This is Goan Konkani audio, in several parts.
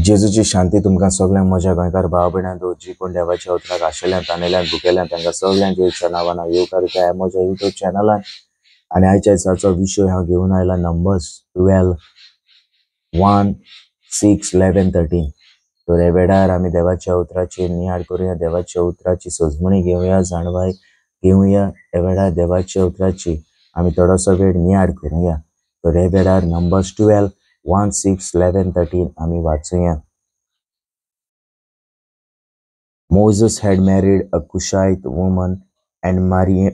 जेजूची शांती तुमकां सगळ्यांक म्हज्या गोंयकार भाव भयणांनो, जी कोण देवाच्या उतराक आशिल्ल्यान तानेल्यान भुकेल्यान तांकां सगळ्यांक जेजूच्या नांवान हांव येवकार दिता ह्या म्हज्या युट्यूब चॅनलान. आनी आयच्या दिसाचो विशय हांव घेवन आयला नंबर्स 12 1 6 11 13. तर ह्या वेळार आमी देवाच्या उतराची नियाळ करुया, देवाच्या उतराची सजमणी घेवया, जाणवाय घेवया. ह्या वेळार देवाच्या उतराची आमी थोडोसो वेळ नियाळ करुया. तर ह्या वेळार नंबर्स 12 1 6 11 13 आमी वाचुया. Moses had married a Cushite woman, and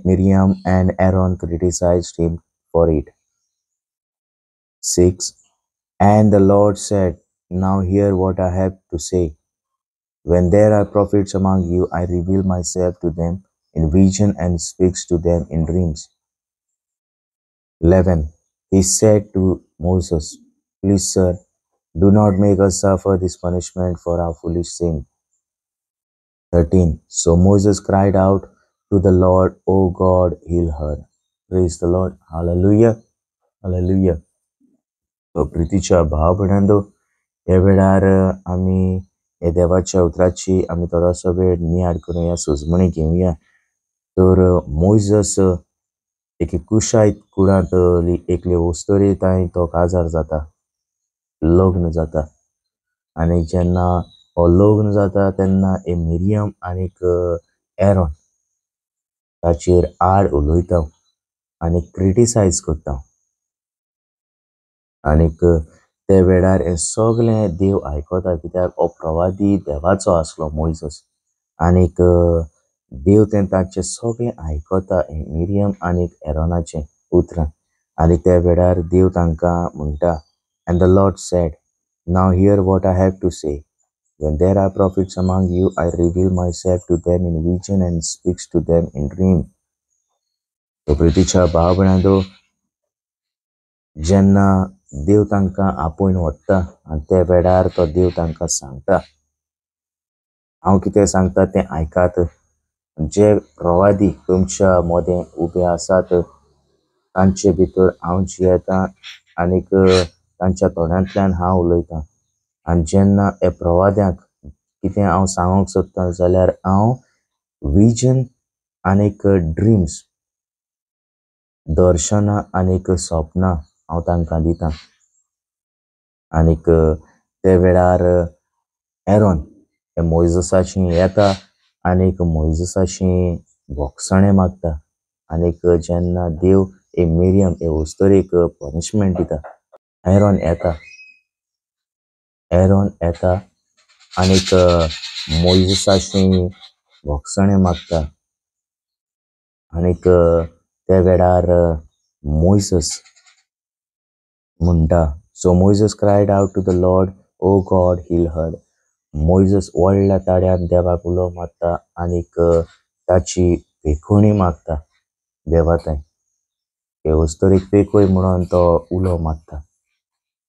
Miriam and Aaron criticized him for it. 6. And the Lord said, Now hear what I have to say. When there are prophets among you, I reveal myself to them in vision and speaks to them in dreams. 11. He said to Moses, Please, sir, do not make us suffer this punishment for our foolish sin. 13. So Moses cried out to the Lord, O God, heal her. Praise the Lord. Hallelujah. Hallelujah. प्रितीच्या भाव भयणांनो, ह्या वेळार आमी ह्या देवाच्या उतराची आमी थोडोसो वेळ नियाळ करुया, सजमणी घेवया. तर मोयजस एके कुशायत कुळांत एकले वस्तुरी तांय तो काजार जाता, लग्न जाता. आनी जेन्ना हो लग्न जाता तेन्ना हे मिरियम आनीक एरॉन ताचेर आड उलयता आनी क्रिटिसायज करता. आनीक ते वेळार हें सगळें देव आयकता, कित्याक हो प्रवादी देवाचो आसलो मोयजस. आनीक देव तें ताचें सगळें आयकता, मिरियम आनीक एरोनाचें उतरां. आनी त्या वेळार देव तांकां म्हणटा, And the Lord said, Now hear what I have to say. When there are prophets among you, I reveal myself to them in vision and speaks to them in dream. तो प्रितीच्या भाव भयणांनो, जेन्ना देव तांकां आपोवन व्हरता आनी त्या वेळार तो देव तांकां सांगता, हांव कितें सांगता तें आयकात. जे प्रवादी तुमच्या मदें उबे आसात तांचे भितर हांव जियेता आनीक तांच्या तोंडांतल्यान हांव उलयतां. आनी जेन्ना ह्या प्रवाद्यांक कितें हांव सांगूंक सोदतां जाल्यार हांव विजन आनीक ड्रिम्स, दर्शनां आनीक सपनां हांव तांकां दितां. आनीक ते वेळार एरॉन हे मोयजसाशी येता आनीक मोयजसाशी भोगसणें मागता. आनीक जेन्ना देव हे मिरियम हे वस्तुरीक पनिशमेंट दिता, एरॉन येता, एरॉन येता आनीक मोयजसाशी भोगसणें मागता. आनीक त्या वेळार मोयजस म्हणटा, So Moses cried out to the Lord, O God, heal her. Moses व्हडल्या ताळ्यान देवाक उलो मारता आनीक ताची पेखोणी मागता देवा थंय, हे वस्तुरीक पेखय म्हणून तो उलो मारता.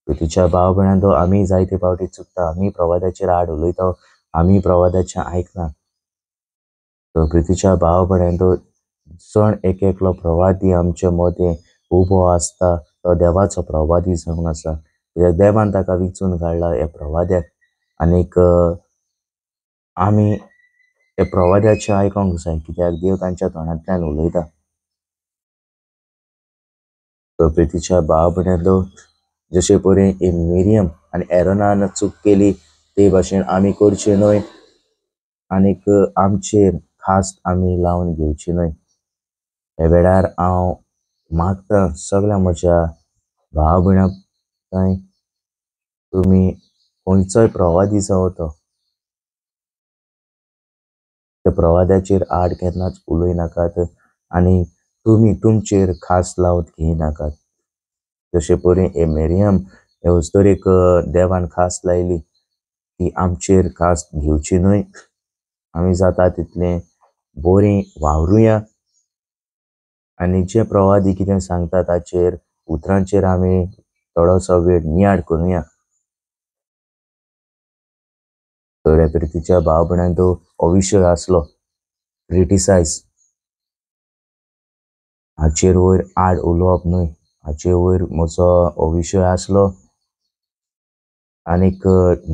प्रितीच्या भाव भयणांनो, आमी जायते फावटी चुकता, आमी प्रवादाचेर आड उलयता, आमी प्रवादाचें आयकना. तर प्रितीच्या भाव भयणांनो, जण एक एकलो प्रवादी आमचे मदें उबो आसता तो देवाचो प्रवादी जावन आसा, कित्याक देवान ताका विंचून काडला ह्या प्रवाद्याक. आनीक आमी ह्या प्रवाद्याचें आयकोंक जाय, कित्याक देव तांच्या तोंडांतल्यान उलयता. तर प्रितीच्या भाव भयणांनो, जशे परी मिरियम आनी एरोनान चूक केली ते भाशेन आमी करचें न्हय आनीक आमचेर खास आमी लावन घेवची न्हय. ह्या वेळार हांव मागता सगळ्या म्हज्या भाव भयणां थंय, तुमी खंयचोय प्रवादी जावं तो त्या प्रवाद्याचेर आड केन्नाच उलय नाकात आनी तुमी तुमचेर खास लावन घेयनाकात. जशे परी हे मिरियम हे वस्तुरीक देवान खास लायली ती आमचेर खास घेवची न्हय. आमी जाता तितलें बरीं वावरुया आनी जे प्रवादी कितें सांगता ताचेर उतरांचेर आमी थोडोसो वेळ नियाळ करुया. तर ह्या प्रितीच्या भाव भयणांनो, हो विशय आसलो क्रिटिसायज, हाचेर वयर आड उलोवप न्हय, हाचे वयर म्हजो हो विशय आसलो. आनीक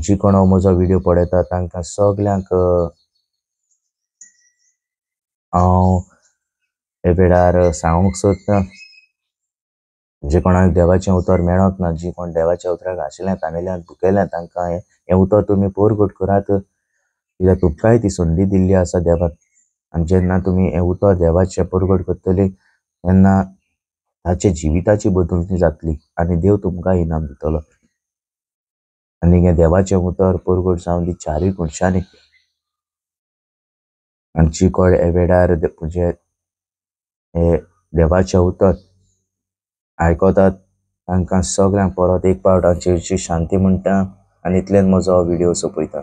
जी कोण हो म्हजो व्हिडियो पळयता तांकां सगल्यांक हांव हे वेळार सांगूंक सोदतां, जे कोणाक देवाचें उतर मेळोंक ना, जी कोण देवाच्या उतराक आशिल्लें तानेल्यान भुकेलें, तांकां हें उतर तुमी परगट करात, कित्याक तुमकांय ती संदी दिल्ली आसा देवान. आनी जेन्ना तुमी हें उतर देवाचें परगट करतली तेन्ना ताचे जिविताची बदलणी जातली आनी देव तुमकां इनाम दितलो. आनी हें देवाचें उतर परगट जावन दी चारूय कोनशांनी. आनी जी कोण हे वेळार म्हणजे हे देवाचें उतर आयकतात तांकां सगल्यांक परत एक पावट हांव जेजूची शांती म्हणटा आनी इतल्यान म्हजो व्हिडियो सोंपयता.